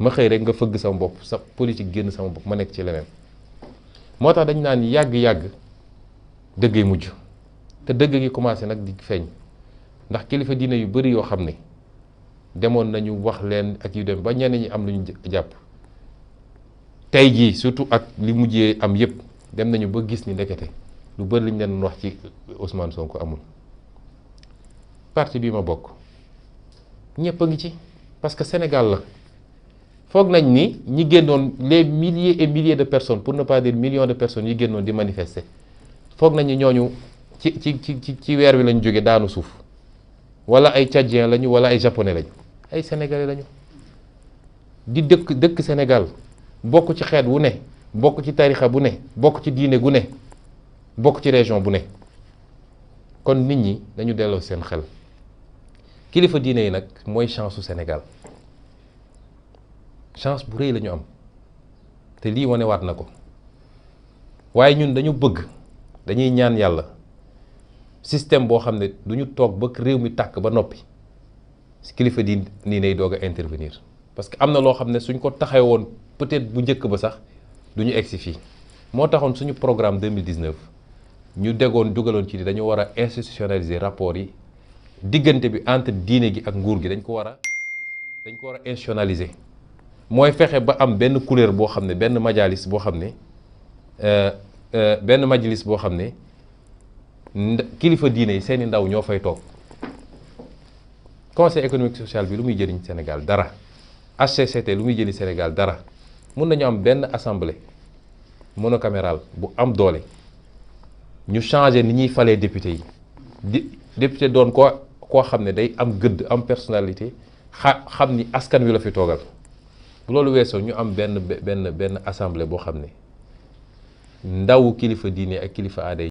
ma xëy rek nga fëgg sama bopp sa politique génn sama bopp ma nekk ci leneen moo tax dañ naan yàgg-yàgg dëggay mujj te dëgg gi commencé nag di feeñ ndax kilifa diine yu bari yoo xam ne demoon nañu wax leen ak yu dem ba ñenn ñi am lu ñu jàpp tey jii surtout ak li mujjee am yépp dem nañu ba gis ni ndekete lu bari liñ leen wax ci Ousmane Sonko amul parti bi ma bokk ñëpp a ngi ci parce que Sénégal la foog nañ ni ñi génnoon les milliers et milliers de personnes pour ne pas dire millions de personnes yi génnoon di manifester foog nañ ni ñooñu ci weer wi lañ jóge daanu suuf wala ay tchadien lañu wala ay japonais lañu ay sénégalais lañu di dëkk Sénégal bokk ci xeet wu ne bokk ci tarixa bu ne bokk ci diine gu ne bokk ci région bu ne kon nit ñi dañu delloo seen xel kilifa diine yi nag mooy chance su Sénégal chance bu rëy la ñu am te lii wane waat na ko waaye ñun dañu bëgg dañuy ñaan yàlla système boo xam ne du ñu toog ba réew mi tàkk ba noppi kilifa diine yi doog a intervenir parce que am na loo xam ne suñ ko taxaw woon peut-être bu njëkk ba sax du ñu egsi fii moo taxoon suñu programme 2019 ñu dugaloon ci ni dañu war a institutionnaliser rapport yi diggante bi entre diine gi ak nguur gi dañ ko war a institutionnaliser mooy fexe ba am benn couleur boo xam ne benn majalis boo xam ne kilifa diine yi seeni ndaw ñoo fay toog conseil économique social bi lu muy jëriñ Sénégal dara HCCT lu muy jëriñ Sénégal dara mun nañu am benn assemblée monocamérale bu am doole ñu changer ni ñuy falee député yi député doon koo xam ne day am gëdd am personnalité xam ni askan wi la fi toogal bu loolu weesoo ñu am benn assemblée boo xam ne ndawu kilifa diine ak kilifa aada yi